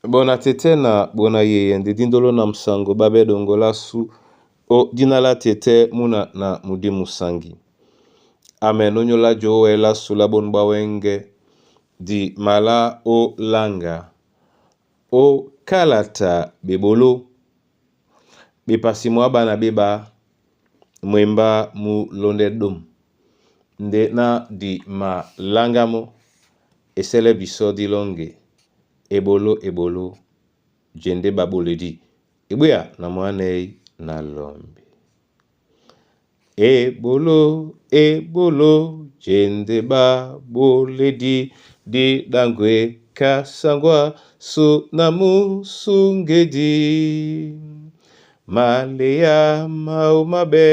Bona tete na bona yeye nde dindolo na msango babe dongola su o dina la tete muna na mudi musangi. Amen onyola jowela sula bon bawenge di mala o langa o kalata bebolo bepasi mwa bana beba mwemba mu londe dom nde na di malangamo esele biso dilonge ebolo ebolo jende baboledi ebweya na mwanei na lombi. Ebolo ebolo jende baboledi didangwe kasangwa su na musungedi maleya mao mabe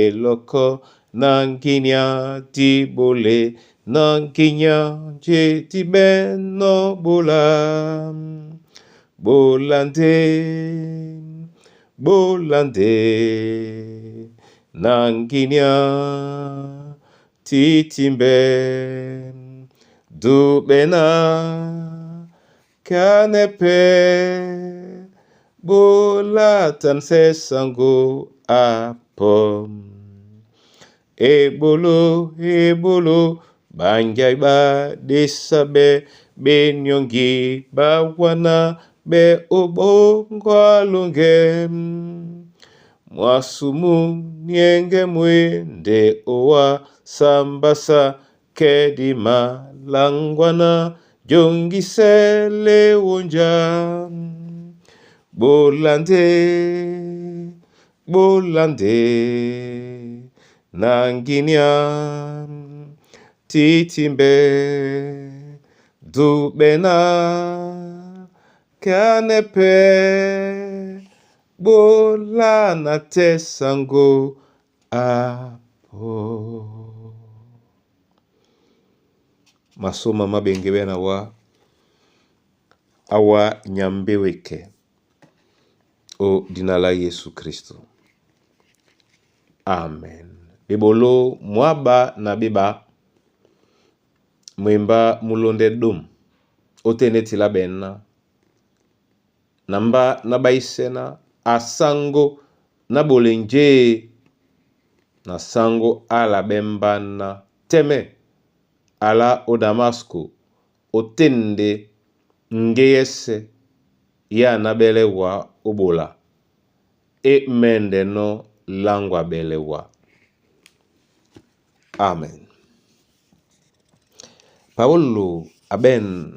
eloko na nginya dibole na nginya je dibeno bola bolande bolande na nginya titimbe dubena kanepe bolata nse sango apo ebolo ebolo bangai badesabe benyongi bawana be obongo alonge mwasumu nienge mwende owa sambasa kedima langwana jongisele wonja bolande bolande na nginya titimbe dubena kanepe bolana te sango apo. Masoma mabenge bena wa awa nyambeweke o dina la Yesu Kristo. Amen. Bebolo mwaba na beba mwemba mulonde dom otenetila bena namba na baisena asango na bolenje na sango ala bembana teme ala o Damasco otende ngeyese ya na belewa obola e mende no langwa belewa. Amen. Paulo aben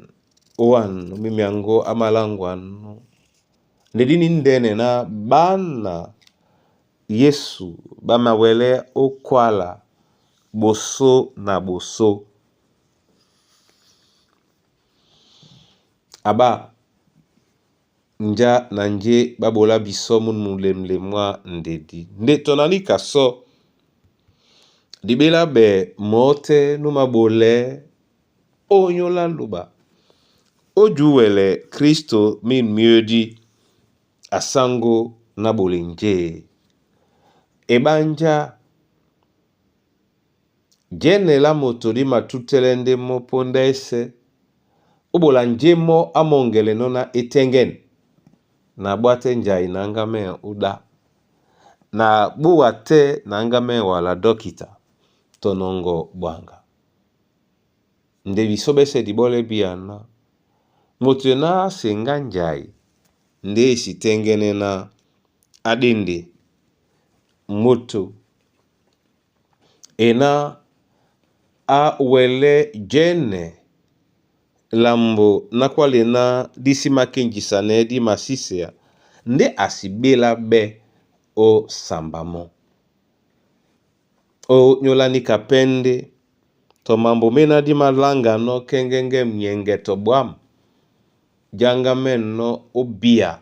owan mimiango amalangwa no ndedini ndene na bana Yesu bamawele okwala boso na boso aba nja na nje babola biso munu mulemle mwa ndedi nde tonani kaso dibela be mote numabole onyola luba ojuwele Kristo min miedi asango na bolenje ebanja jenela moto di matutele nde mo ponda ese obola nje mo amongele nona etengen na bwate njai na ngame uda na buwa te na ngame wala dokita tonongo bwanga nde biso bese dibole biana moto na asenga njai nde esitengene na adende moto ena awele jene lambo nakwale na disimakenjisa na edi masisea nde asibela be o sambamo o nyolani kapende to mambo mena di malanga no kengenge mnyenge to bwam janga men no obia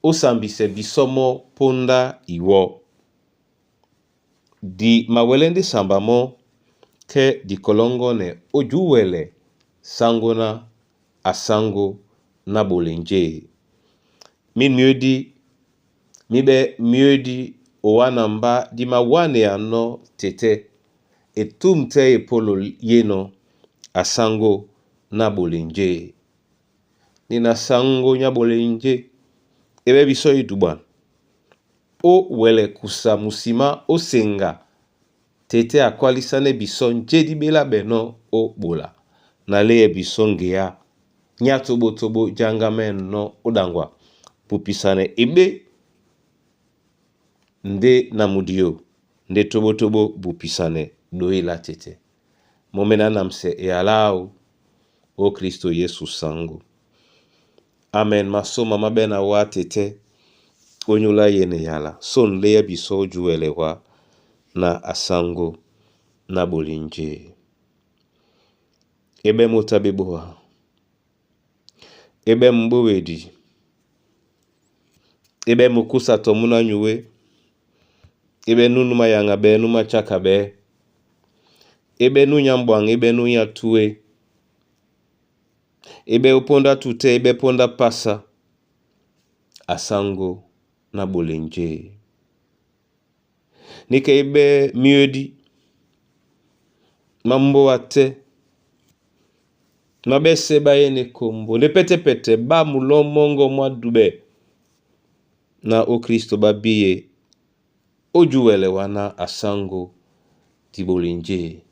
osambise bisomo ponda iwo di mawele ndi sambamo ke di kolongone ojuwele sango na asango na bolenje mi miodi mibe miodi owana mba di mawane ano tete etumte epolo yeno asango na bolenje. Nde na sango nya bolenje ebe biso idubwana o wele kusa musima osenga tete akwalisane biso njedi bela beno o bola na leye biso ngeya nya tobotobo janga meno odangwa pupisane ebe nde na mudio nde tobotobo bupisane doela tete momena namse eyalao o Kristo Yesu sango. Amen. Masoma mabena wa tete onyola yene yala son leya biso juwele wa na asango na bolinje ebe motabeboa ebe mbowedi ebe mukusa tomuna nyuwe ebe nunu mayanga be numa chaka be ebe nunya mbwang ebe nunya tuwe ebe uponda tute ebe ponda pasa asango na bolenje nike ebe miedi mambo ate mabese bayene kombo nde petepete ba mulomongo mwa dube na o Kristo babiye ojuwele wana asango di bolenje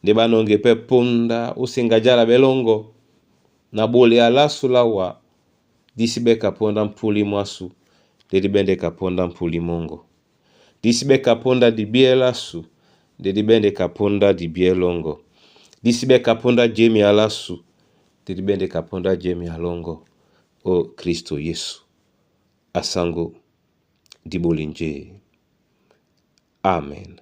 nde banonge pe ponda osenga jala belongo na bole alasu lawa disi beka ponda mpuli mwasu ndedi bende kaponda mpuli mongo disi beka ponda dibie lasu ndedi bende kaponda dibie longo disi beka ponda jemi alasu ndedi bende kaponda jemi alongo o Kristo Yesu asango di bolenje. Amen.